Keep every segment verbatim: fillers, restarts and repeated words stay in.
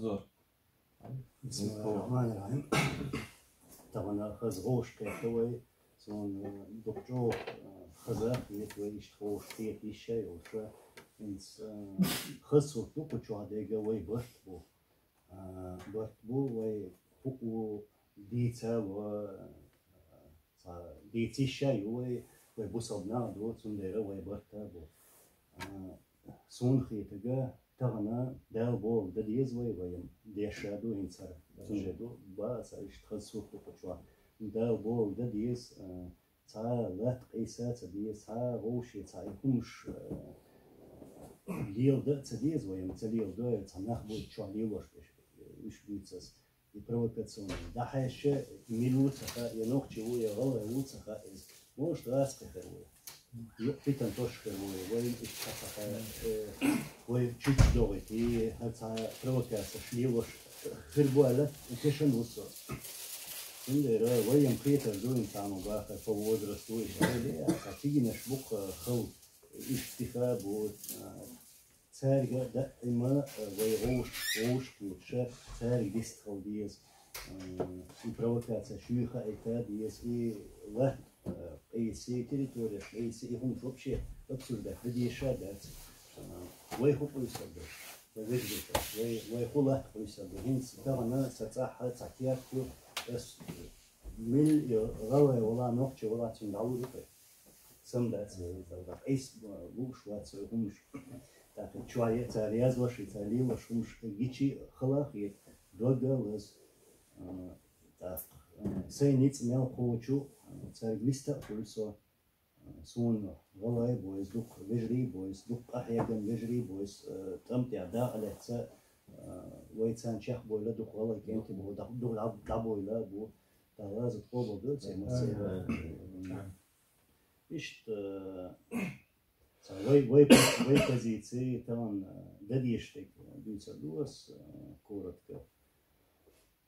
Зор. بسم الله الرحمن الرحيم. Тахана хаза гӀовш кхетта вай, суна дукха чӀоагӀа хаза хет вай иштта гӀовш кхета йиш йолуш. ХӀинца хаза сурт ду кху чохь дерг вай барт бу. Барт бу вай хӀуъу дийца ло, цхьа дийца йиш ю вай, вай бусалба нах ду, цундела вай барт а бу. Суна хетарг, тахана Дала бохург дан деза вай, вайна деш а ду хӀинца хӀара. Цундела ду, бац, иштта хаза сурт ду кху чохь. Дала бохург дан деза, цхьа латта къийса а ца деза, цхьа вовше, цхьа и хӀумаш леладан а ца деза вайна, ца леладой, цхьа нах буй чохь лелош берш, уьш буьйцу аса. И провокационный. ДӀахьаьжча, мила ву ца хаьа, я нохчи ву, я гӀалгӀай ву ца хаьа иза. Может, гӀазкхи хир ву. Юкъа питана тосуш хир ву, вай иштта ца хаьа, э, вай чуьччу догӀуьйту, хӀара цхьа провокацеш лелош хир бу аьлла, тешна ву со. Цундела вайна кхетар ду, хӀинца цхьаммо бахар, по возрасту, иштта, э, цхьа цигинаш бу-кх хала, иштта тиха бу, а, Цаьрга даима, э, вай вовш-, вовшахкхеташ, цаьрга дистхила деза. Э, и провокацеш юй хаийта деза, и латта, э, къийса, территореш къийса, и хӀумаш вообще обсуждать дан дезаш а дац. Э, вай хӀун къуьйсур ду? Вай вежарий, вай, вай хӀун латта къуьйсур ду? ХӀинца тахана сан цӀахь цхьа керт ю, ас мила гӀалгӀай вала, нохчи вала, цунна дӀалур ю-кх. Сам дац, къийса лууш вац вай хӀумаш. ТӀаккха чохь е цара яздеш, цара лелош хӀумаш гича хала хета, дог а лаза. ТӀаккха сайн ницкъ мел кхочу, цаьрга вист а хуьлу со. Суна гӀалгӀай бу иза, дукха вежарий бу иза, дукха къахьегна вежарий бу иза, тӀам тӀехь дакъа лаьцна, вай царна чекхбевлла, дукха гӀалгӀай кӀентий бу, дӀа-, дӀа-, дӀабевлла бу. Дала Дала къобалдойла церан массеран. Иштта, ца вай, вай, вай позици тахана дан дезаш дерг дуьйцур ду ас, коротко.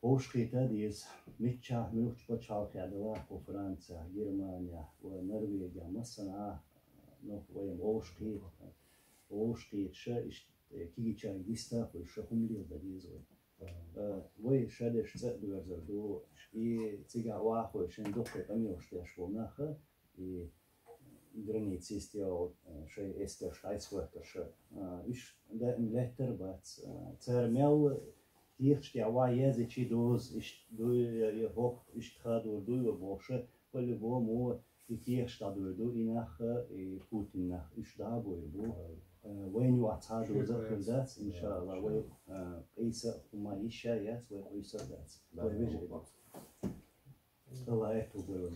Вовшахкхета деза, миччахь, муьлххачу пачхьалкхехь делахь, кху Францехь, Германехь, ва Норвегехь, массанхьа, ну, вайна вовшахкхета, вовшахкхеташ, иштта кегийчаьрга вист а хуьлуш, хӀума леладан деза вай. Э, вай ша дерш цӀа а доьрзур ду, и цигахь охьахевшина дуккха къамелаш деш болу нах, и граница йистехь, э, шайн эскарш дӀасахӀоттарш, э, уьш даим лаьттар а бац. Э, цара мел кехаташ тӀехь охьаязйича доза, иштта дуй, я, я хӀокху, иштта хадор дуй вай бохуш, по-любому и кехаташ дӀадуьйр ду, и нах, и Путин нах, уьш дӀа а буьйр бу. Э, вайна юкъахь цхьа а доза хир дац, иншаалла, вай, э, къийса а хӀума йиш а яц, вай къуьйсур а дац. Вай вежарий ду. Аллах аьтту бойла.